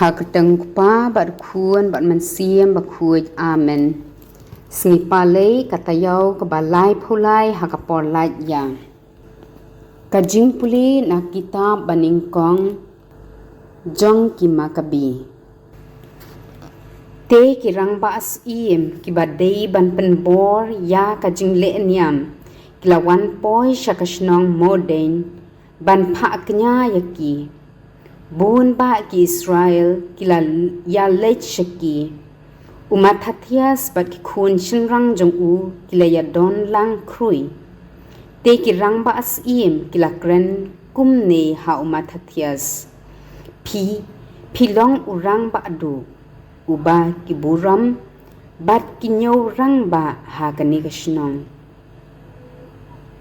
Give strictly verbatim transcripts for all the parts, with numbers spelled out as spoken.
Ha ka kyrteng u Kpa bad u Khun bad u Mynsiem Bakhuid. Amen. Sngi Palei, ka taïew kaba laiphew lai ha ka por lait ïa. Ka jingpule na kitab banyngkong jong ki Makabi. Te ki rangbah syiem kiba dei ban pynbor ïa ka jingleh niam ki la wan poi sha ka shnong Modein ban phah kñia ïa ki. Bun bah ki Israel ki la ïaleit sha ki. U Mattathias bad ki khun shynrang jong u ki la ïadon lang khrui. Te ki rangbah syiem ki la kren kumne ha u Mattathias: Phi, phi long u rangbah duh, uba ki burom bad ki ñiew rangbah ha kane ka shnong.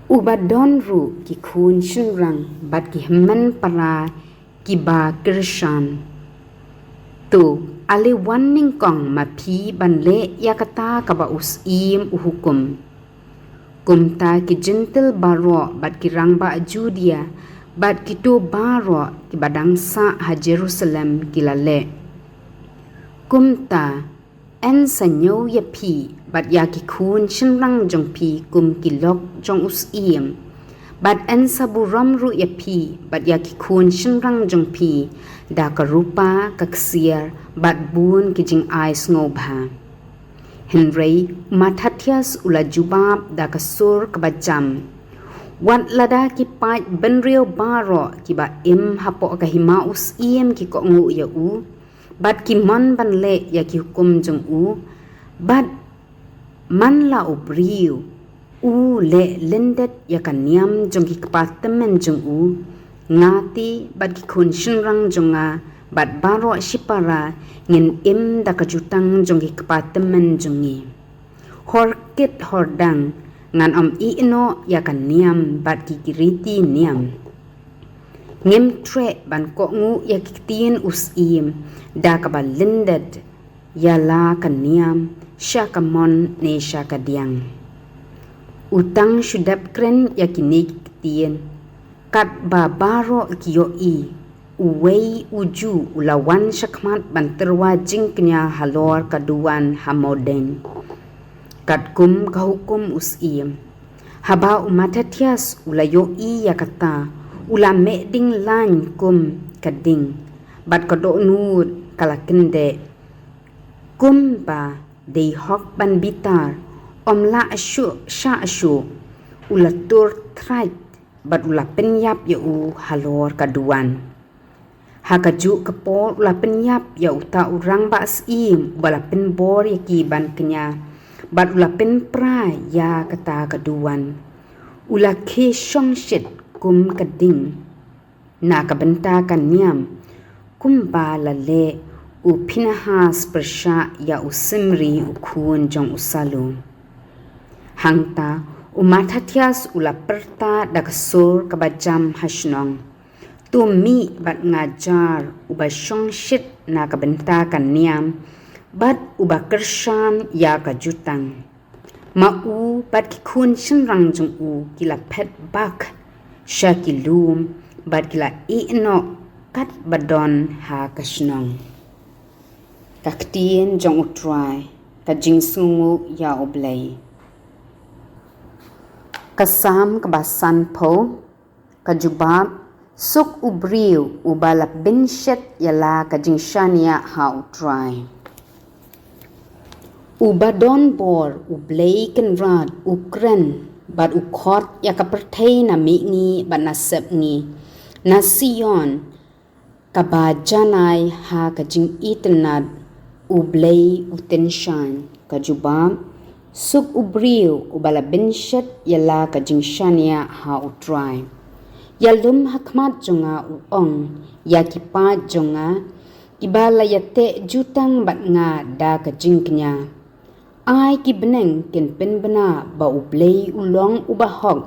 Uba don ruh ki khun shynrang bad ki hynmen para kiba kyrshan. To, ale wan nyngkong ma phi ban leh ïa kata kaba u syiem u hukum. Kumta ki Jentil baroh bad ki rangbah Judia bad kito baroh kiba dang sah ha Jerusalem ki la leh. Kumta, yn sa ñiew ïa phi bad ïa ki khun shynrang jong phi kum ki lok jong u syiem. Bad yn sa burom ruh ïa phi bad ïa ki khun shynrang jong phi da ka rupa, ka ksiar bad bun ki jingai sngewbha. Hynrei u Mattathias u la jubab da ka sur kaba jam: Wat lada ki paid bynriew baroh kiba im hapoh ka hima u syiem ki kohnguh ïa u bad ki mon ban leh ïa ki hukum jong u, bad man la u briew u leh lyndet ïa ka niam jong ki kpa tymmen jong u, nga te bad ki khun shynrang jong nga bad baroh shipara ngin im da ka jutang jong ki kpa tymmen jong ngi. Hor kit hor dang ngan ym ïeh noh ïa ka niam bad ki riti niam. Ngim treh ban kohnguh ïa ki ktien u syiem da kaba lyndet ïa la ka niam sha ka mon ne sha ka diang. U tang shu dep kren ïa kine ki ktien, katba baroh ki ïohi, uwei u Jiw u la wan shakhmat ban tyrwa jingkñia halor ka duwan ha Modein, katkum ka hukum u syiem. Haba u Mattathias u la ïohi ïa kata, u la meh ding lain kum ka ding, bad ka dohnud ka la kyndeh. Kumba dei hok ban bitar, ym lah shuh shah shuh, u la tur thrang bad u la pynïap ïa u halor ka duwan. Ha kajuh ka por u la pynïap ïa uta u rangbah syiem uba la pynbor ïa ki ban kñia, bad u la pynpra ïa kata ka duwan. U la khie shongshit kum ka ding na ka bynta ka niam, kumba la leh u Phinehas pyrshah ïa u Simri u khun jong u Salu. Hangta u Mattathias u la pyrta da ka sur kaba jam ha shnong: To mih bad nga jar uba shongshit na ka bynta ka niam bad uba kyrshan ïa ka jutang. Ma u bad ki khun shynrang jong u ki la phet bak sha ki lum bad ki la ïeh noh katba don ha ka shnong. Ka ktien jong U Trai. Ka jingsngewnguh ïa U Blei. Ka Salm kaba sanphew. Ka jubab: Suk u briew uba la bynshet ïa la ka jingshaniah ha U Trai. Uba don bor, U Blei Kynrad u kren bad u khot ïa ka pyrthei na mihngi bad na sepngi, na Sion kaba janai ha ka jingitynnad, U Blei u tyngshaiñ. Ka jubab: Suk u briew uba la bynshet ïa la ka jingshaniah ha U Trai. Ïalum ha khmat jong nga, u ong ïa ki paid jong nga, kiba la ïateh jutang bad nga da ka jingkñia. Ai ki bneng kin pynbna ba U Blei u long uba hok,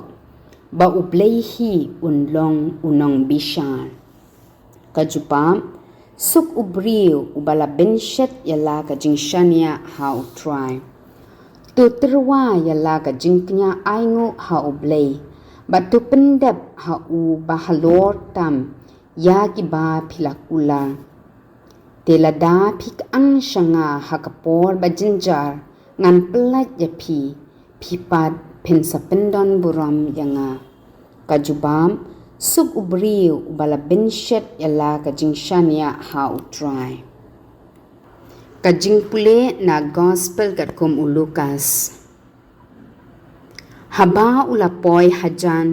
ba U Blei hi un long u nongbishar. Ka jubab: Suk u briew uba la bynshet ïa la ka jingshaniah ha U Trai. To tyrwa ïa la ka jingkñia ainguh ha U Blei, bad to pyndep ha u ba halor tam ïa kiba phi la kular. Te lada phi kyang sha nga ha ka por ba jynjar, ngan pyllait ïa phi, phi pat phin sa pyndon burom ïa nga. Ka jubab: Suk u briew uba la bynshet ïa la ka jingshaniah ha U Trai. Ka jingpule na Gospel katkum u Lukas. Haba u la poi hajan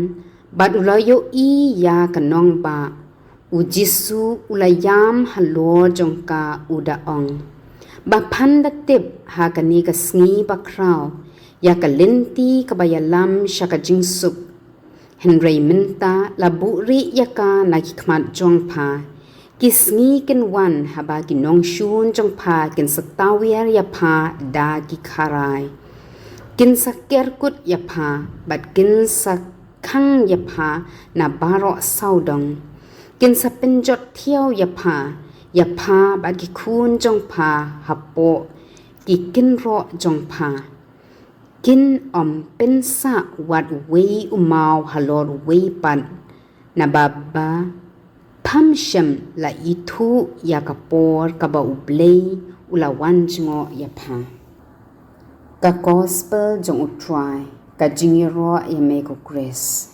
bad u la ïohi ïa ka nongbah, u Jisu u la ïam halor jong ka, u da ong: Ba phan da tip ha kane ka sngi bakhraw ïa ka lynti kaba ïalam sha ka jingsuk. Hynrei mynta la buhrieh ïa ka na ki khmat jong pha. Ki sngi kin wan haba ki nongshun jong pha kin sa tawiar ïa pha da ki kharai. Kin sa kerkut ïa pha bad kin sa khang ïa pha na baroh sawdong. Kin sa pynjot thiaw ïa pha, ïa pha bad ki khun jong pha hapoh ki kynroh jong pha. Kin ym pynsah wat uwei u maw halor uwei pat, naba ba pham shym la ithuh ïa ka por kaba U Blei u la wan jngoh ïa pha. Ka Gospel jong U Trai. Ka jingïaroh ïa me ko Khrist.